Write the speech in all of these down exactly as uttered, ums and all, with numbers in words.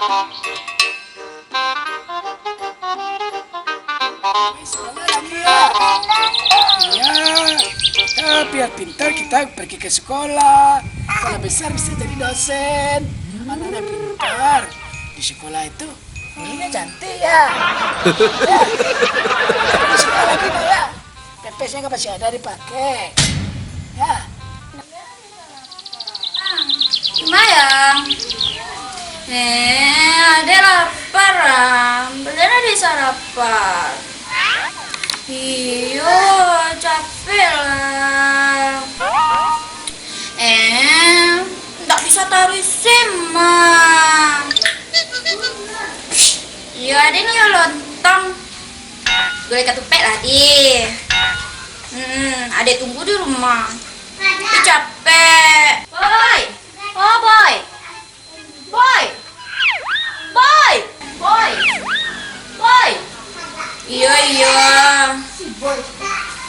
Sekolah lagi, ya. Ya, tapi biar pintar kita pergi ke sekolah. Kalau besar bisa jadi dosen. Anak-anak pintar di sekolah itu. Ininya cantik, ya. Ya. Di sekolah lagi, ya. Pempesnya kan masih ada dipakai. Ya. Mayang. Eh, adek lapar ah. Balian adek sarapan. Iyo, capek lah. Eh, ndak bisa taruih sim mah. Iyo, adek nio lontong. Gulai katupek lah, di. Hmm, adek tunggu di rumah. Ih, capek. Boy. Oh, Boy. Boy. Boy. Boy. Boy. Iyo, iyo. Boy.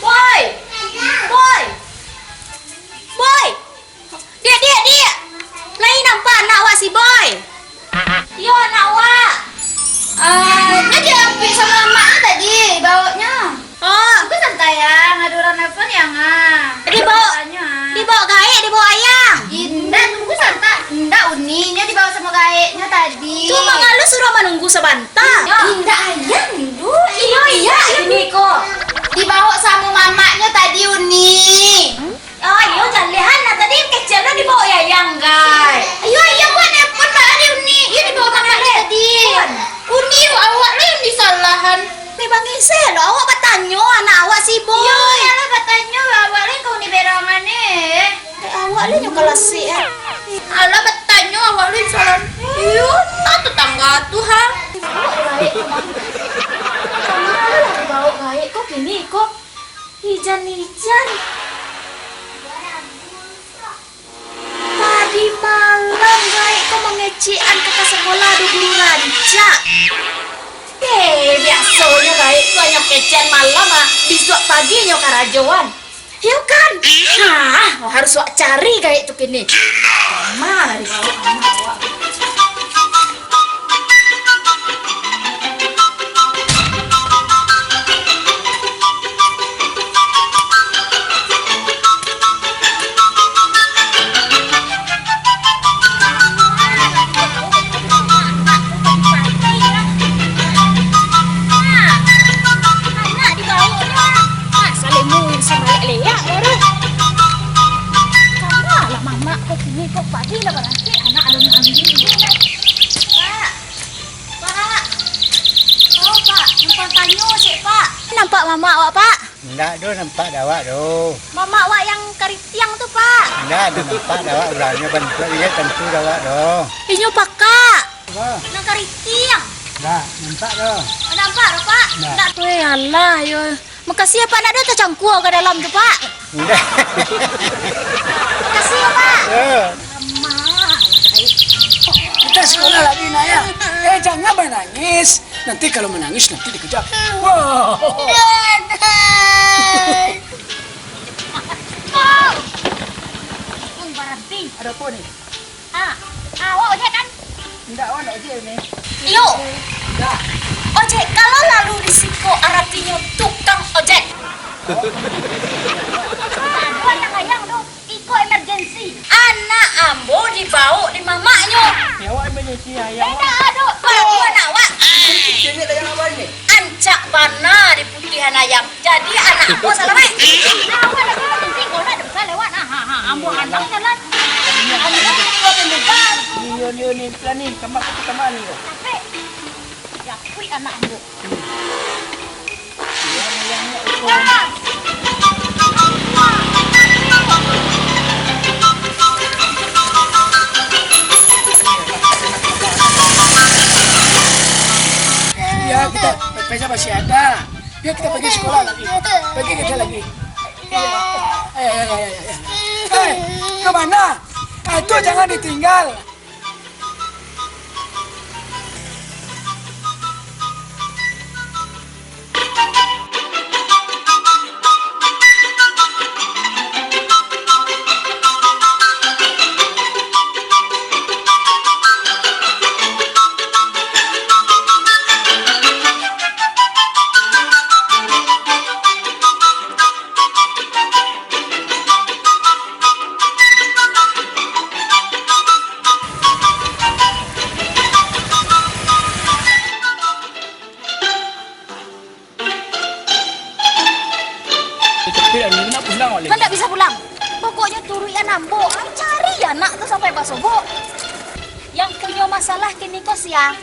Boy. Boy. Diak, diak, diak. Lai nampak anak awak si Boy? Iyo, anak awak. Ah, nyo diambiak samo amaknyo tadi, baoknyo. Oh. Tunggu santai, Yang. Ado urang nelpon, Yang, ah. Dibaok, tanyo, ah. Dibaok gaek, dibaok ayang. Indak, tunggu santai. Indak, Uni. Nyo dibaok samo gaeknyo tadi. Tu mangalu suruah manunggu sabanta. Indak, ayang, Indu. Iyo, iyo, ini ko. Dibaok samo mamaknyo tadi, Uni. Oh, iyo, jalehan lah tadi kecek lo dibaok ayang, gai. Iyo, iyo, buat nelpon baa dek Uni. Iyo, dibaok mamak tadi. Uni, awak lo yang disalahan. Memang isai lo awak batanyo anak awak si Boy. Iyo, iyolah batanyo awak lo yang ka Uni berangan eh. Dek awak lo nyo kalasik eh. Alah batanyo awak lo yang salahan. Iyo, tak tetangga tu ha. Dibaok gaek ko kini ko. Ijan-ijan. Tadi malam gaek ko mangecekan ka, ka sakolah ado guru rancak. Eh, biasonyo gaek ko hanyo kecekan malam ah, bisuak pagi nyo karajoan. Iyo kan? Nah, harus wak cari gaek tu kini. Kama lah dibaok anak awak. Anak dibaok ni, ah. Ah, salemu yang sambalak leak baru. Kama lah mamak ko kini ko pagi lah barangkek, anak alun mandi. Pak. Pak. Oh, Pak. Numpang tanyo ciek, Pak. Nampak mamak awak, Pak? Indak doh, nampak dek awak doh. Mamak awak yang karitiang tu, Pak. Indak doh, nampak dek awak. Urangnyo bantuak liek tantu dek awak doh. Inyo pakak. Apa? Nan karitiang. Indak, nampak doh. Nampak doh, Pak? Indak. Indak. Weh, alah, yo. Makasih ya, Pak. Nak ado tacangkua ka dalam tu, Pak? Indak. Makasih ya, Pak. Ya. Lama lah, baik. Kita sekolah lagi, nak ya. Eh, jangan menangis. Nanti kalau menangis, nanti dikejar. Wah. Pun berhenti. Ada apa ni? Ah, ah, awak ojek kan? Indak, awak indak ojek ni. Iyo. Indak. Ojek, kalau lalu di siko, aratinyo tukang ojek. Aduh, anak ayang tu, iko emergensi. Anak ambo dibaok di mamaknyo. Ya, awak emergensi, ayang. Indak, aduh. Aduh, anak awak. Emergensi, cewek ayang awak ni. Ancak bana diputihan ayang. Jadi anak ambo salamaik. Nah, awak lagi mah nanti kau nak bisa lewat. Nah, ha, ha, ambo hantam jalan. Ambo kau tembak. Ni, ni, ni, ni, pelan ni. Kambak, kambak ni kau. Capek. Japuik anak ambo. Ya, kita pepesnya masih ada. Yuk, kita pergi sekolah lagi. Pergi kita lagi. Eh, eh, eh, eh, eh. Eh, ke mana? Ah, itu jangan ditinggal. Turuikan ambo, cari anak tu sampai basobok. Yang punyo masalah kini ko sia?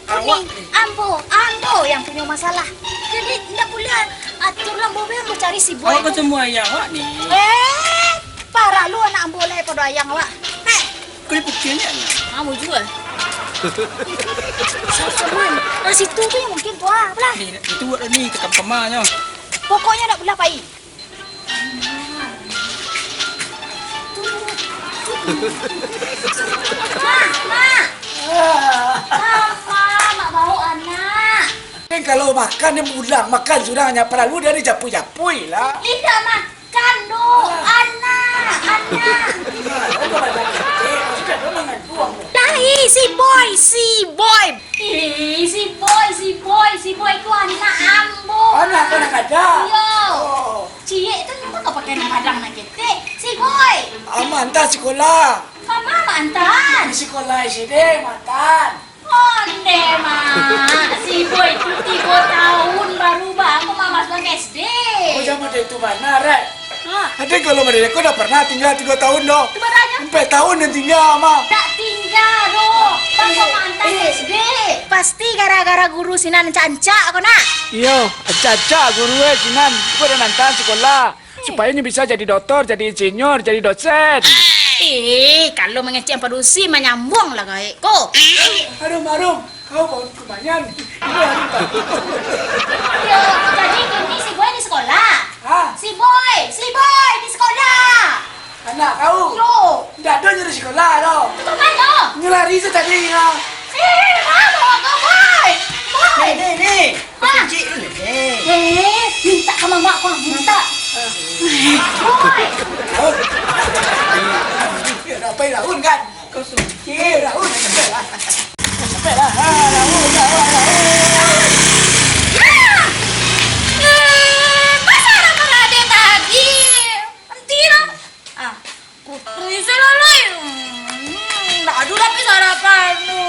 Kini, ambo, ambo yang punyo masalah. Jadi, indak buliah atur lah, ambo, ambo cari si Boy. Awak ko samua ayah awak ni. Eh, paralu anak ambo lai pado ayah awak. Heh. Kau ni pukilnya ni. Kamu juga. Saman. Ah, situ tu yang mungkin tu, ah, belah. Ni, itu buat ni, tekam kemarnyo. Pokoknya ndak buliah pai. Mak, mak. Mak, mak, mak bawa anak. Kan kalau makan dia pulang, makan surang, nyo paralu dia ni japui-japui lah. Indak makan doh, anak, anak. Nah, dia makan kecek, maksudnya dia makan tuang. Lai, si Boy, si Boy. Ih, si Boy, si Boy, si Boy tu anak ambo. Anak, anak ada? Iyo. Oh. Ciek tu nyo ka pakai nan gadang nan ketek. Si Boy. Amak antan sikolah. Mama amak antan. Di sikolah S D, amak antan. Onde, Mak. Si Boy tu tigo tahun baru ba-, aku mamas bang S D. Oh, jan model tu bana, Rek. Hah? Ade kalau model ko dak pernah tingga tigo tahun doh. Tu baranya? Ampek tahun nan tingga, mah. Dak tingga doh. Bang, eh, ko mantan eh. S D. Pasti gara-gara guru sinan ancak-ancak ko, nak? Iyo, ancak-ancak guru eh sinan. Ko dah mantan sikolah. Supayo nyo bisa jadi doktor, jadi insinyur, jadi dosen. Eh, kalau mangecek padusi, manyambuang lah gaek ko. Aduh, Marum, kau baun kumayan. Ini hari baru. Yo, jadi kini si Boy di sekolah? Hah? Si Boy, si Boy di sekolah. Anak kau? Yo. Ndak ado nyo di sekolah doh. Tu ka mano? Nyo lari se tadi, ha. Eh, mano kau, Boy? Boy. Ni, ni, ni. Ah. Kunci dulu ni. Eh, mintak ka mamak ko, mintak. Boy. Oh. Nak pai laun kan? Kau suci. Pai laun. Sampai lah. Ha, laun, laun, laun. Ah! Eh, pasal apa ada tadi? Henti lah. Ah, putri selalu. Hmm, ndak ado tapi sarapan tu.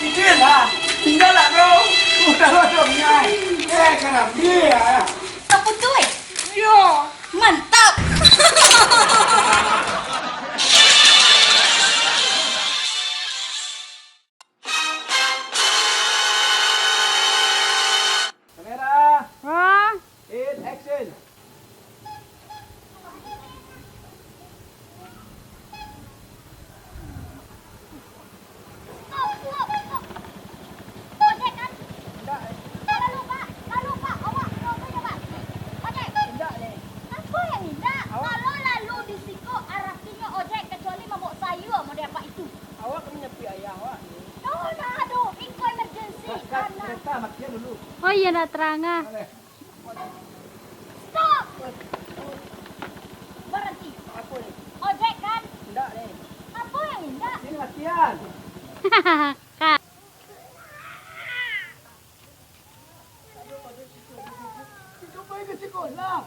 Itu lah. Tinggal lah, bro. Udah lah, dong, ya. Eh, kenapa dia? Apa tu, eh? Yo, mantap. Kamera. Ah. In action. Stop, stop, stop. Ojek kan? Indak, eh. Lalu, Pak. Lalu, Pak. Awak motor je, Pak. Ojek. Indak, eh. Apa yang indak? Awak. Kalau lalu di siko, aratinyo ojek, kecuali mambao sayua model apak itu. Awak ka manyapuik ayah awak ni. Doh, nah, doh. Iko emergency. Gas, gas, anak. Kereta matian dulu. Oh iya, dah terang, ah. Boleh. Stop! Berhenti. Apa ni? Ojek kan? Indak ni. Apa yang indak? Ini latihan. Kak. Kita pergi ke sekolah.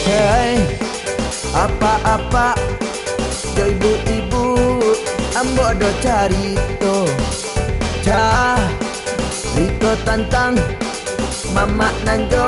Hei, apak-apak, jo ibu-ibu, ambo ado carito. Carito tantang mamak nan jo